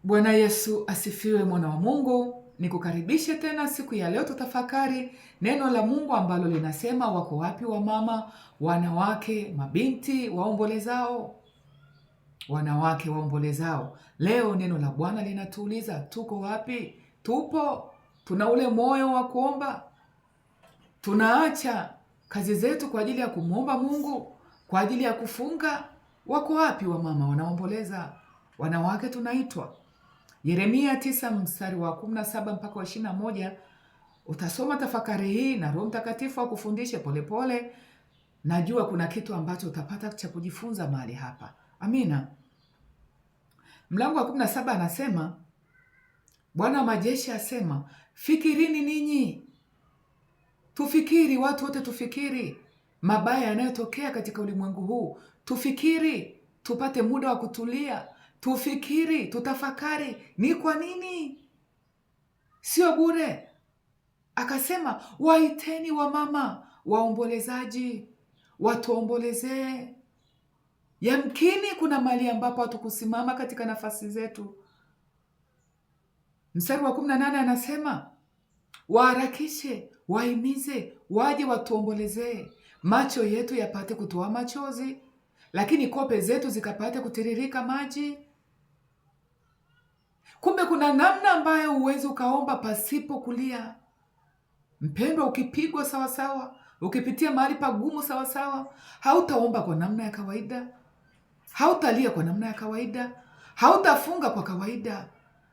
Bwana Yesu asifiwe, mwana wa Mungu. Nikukaribishe tena siku ya leo, tutafakari neno la Mungu ambalo linasema, wako wapi wamama, wanawake, mabinti waombolezao? Wanawake waombolezao. Leo neno la Bwana linatuuliza tuko wapi? Tupo? Tuna ule moyo wa kuomba? Tunaacha kazi zetu kwa ajili ya kumwomba Mungu, kwa ajili ya kufunga? Wako wapi wamama wanaomboleza? Wanawake tunaitwa Yeremia 9 mstari wa 17 mpaka wa 21. Utasoma tafakari hii na Roho Mtakatifu akufundishe polepole. Najua kuna kitu ambacho utapata cha kujifunza mahali hapa. Amina. Mlango wa 17 anasema, Bwana wa majeshi asema, fikirini ninyi. Tufikiri, watu wote tufikiri mabaya yanayotokea katika ulimwengu huu. Tufikiri, tupate muda wa kutulia tufikiri, tutafakari ni kwa nini, sio bure. Akasema, waiteni wamama waombolezaji watuombolezee. Yamkini kuna mali ambapo hatukusimama katika nafasi zetu. Mstari wa 18 anasema waharakishe, wahimize, waje watuombolezee, macho yetu yapate kutoa machozi, lakini kope zetu zikapate kutiririka maji. Kumbe kuna namna ambayo huwezi ukaomba pasipo kulia. Mpendwa, ukipigwa sawasawa, ukipitia mahali pagumu sawasawa, hautaomba kwa namna ya kawaida, hautalia kwa namna ya kawaida, hautafunga kwa kawaida,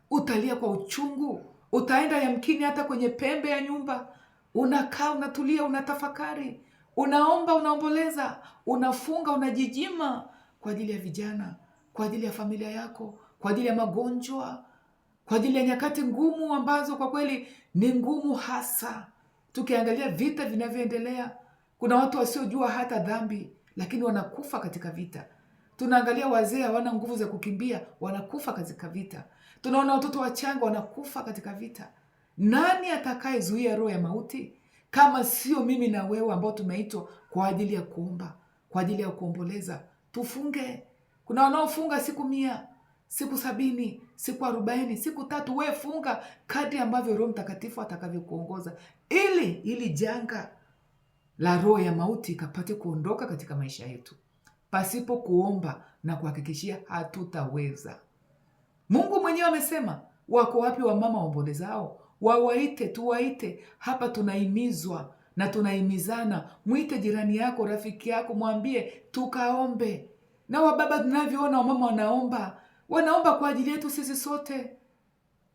utalia kwa uchungu, utaenda yamkini hata kwenye pembe ya nyumba, unakaa unatulia, unatafakari, unaomba, unaomboleza, unafunga, unajijima kwa ajili ya vijana, kwa ajili ya familia yako, kwa ajili ya magonjwa, kwa ajili ya nyakati ngumu ambazo kwa kweli ni ngumu, hasa tukiangalia vita vinavyoendelea. Kuna watu wasiojua hata dhambi, lakini wanakufa katika vita. Tunaangalia wazee hawana nguvu za kukimbia, wanakufa katika vita. Tunaona watoto wachanga wanakufa katika vita. Nani atakayezuia roho ya mauti kama sio mimi na wewe ambao tumeitwa kwa ajili ya kuomba, kwa ajili ya kuomboleza? Tufunge. Kuna wanaofunga siku 100, siku 70, siku 40, siku 3. We funga kadri ambavyo Roho Mtakatifu atakavyokuongoza, ili janga la roho ya mauti ikapate kuondoka katika maisha yetu. Pasipo kuomba na kuhakikishia hatutaweza. Mungu mwenyewe amesema, wako wapi wamama waombolezao? Wawaite, tuwaite. Hapa tunahimizwa na tunahimizana. Mwite jirani yako, rafiki yako, mwambie tukaombe. Na wababa tunavyoona wamama wanaomba, wanaomba kwa ajili yetu sisi sote,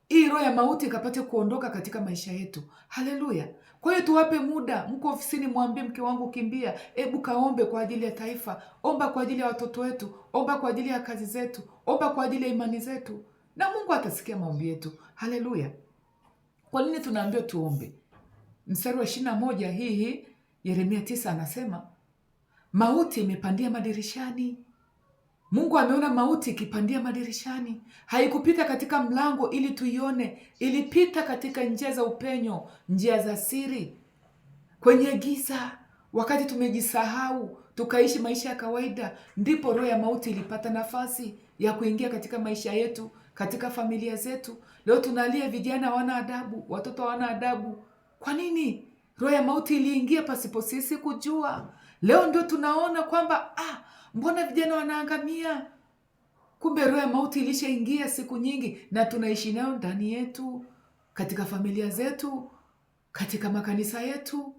hii roho ya mauti ikapate kuondoka katika maisha yetu. Haleluya! Kwa hiyo tuwape muda. Mko ofisini, mwambie mke wangu, kimbia, ebu kaombe kwa ajili ya taifa, omba kwa ajili ya watoto wetu, omba kwa ajili ya kazi zetu, omba kwa ajili ya imani zetu, na Mungu atasikia maombi yetu. Haleluya! Kwa nini tunaambiwa tuombe? Mstari wa 21 hii Yeremia 9 anasema mauti imepandia madirishani. Mungu ameona mauti ikipandia madirishani. Haikupita katika mlango ili tuione, ilipita katika njia za upenyo, njia za siri, kwenye giza. Wakati tumejisahau tukaishi maisha ya kawaida, ndipo roho ya mauti ilipata nafasi ya kuingia katika maisha yetu, katika familia zetu. Leo tunalia vijana hawana adabu, watoto hawana adabu. Kwa nini? Roho ya mauti iliingia pasipo sisi kujua. Leo ndio tunaona kwamba mbona vijana wanaangamia? Kumbe roho ya mauti ilishaingia siku nyingi, na tunaishi nayo ndani yetu, katika familia zetu, katika makanisa yetu.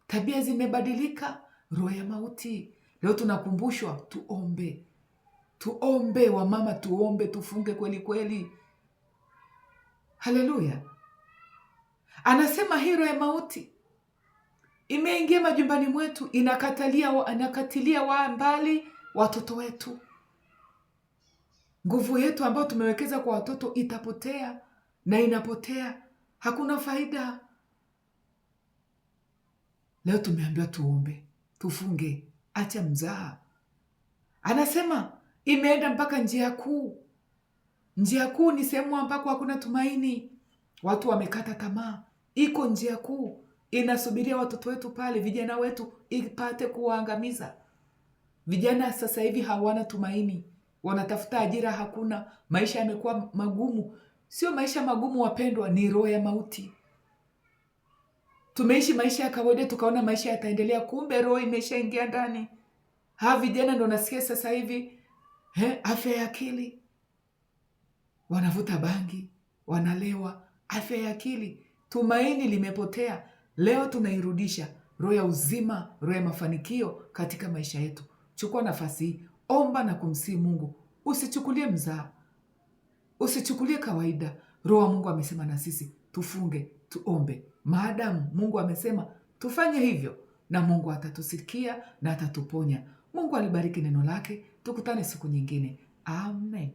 Tabia zimebadilika, roho ya mauti. Leo tunakumbushwa tuombe, tuombe wamama, tuombe, tufunge kweli kweli. Haleluya! Anasema hii roho ya mauti imeingia majumbani mwetu, inakatilia wa mbali watoto wetu. Nguvu yetu ambayo tumewekeza kwa watoto itapotea na inapotea, hakuna faida. Leo tumeambiwa tuombe, tufunge, acha mzaha. Anasema imeenda mpaka njia kuu. Njia kuu ni sehemu ambako hakuna tumaini, watu wamekata tamaa. Iko njia kuu inasubiria watoto wetu pale, vijana wetu, ipate kuwaangamiza. Vijana sasa hivi hawana tumaini. Wanatafuta ajira hakuna, maisha yamekuwa magumu. Sio maisha magumu wapendwa, ni roho ya mauti. Tumeishi maisha ya kawaida tukaona maisha yataendelea, kumbe roho imeshaingia ndani. Hawa vijana ndo nasikia sasa hivi afya ya akili, wanavuta bangi, wanalewa, afya ya akili. Tumaini limepotea. Leo tunairudisha roho ya uzima, roho ya mafanikio katika maisha yetu. Chukua nafasi hii, omba na kumsihi Mungu. Usichukulie mzaha, usichukulie kawaida. Roho wa Mungu amesema na sisi tufunge, tuombe. Maadamu Mungu amesema tufanye hivyo, na Mungu atatusikia na atatuponya. Mungu alibariki neno lake. Tukutane siku nyingine. Amen.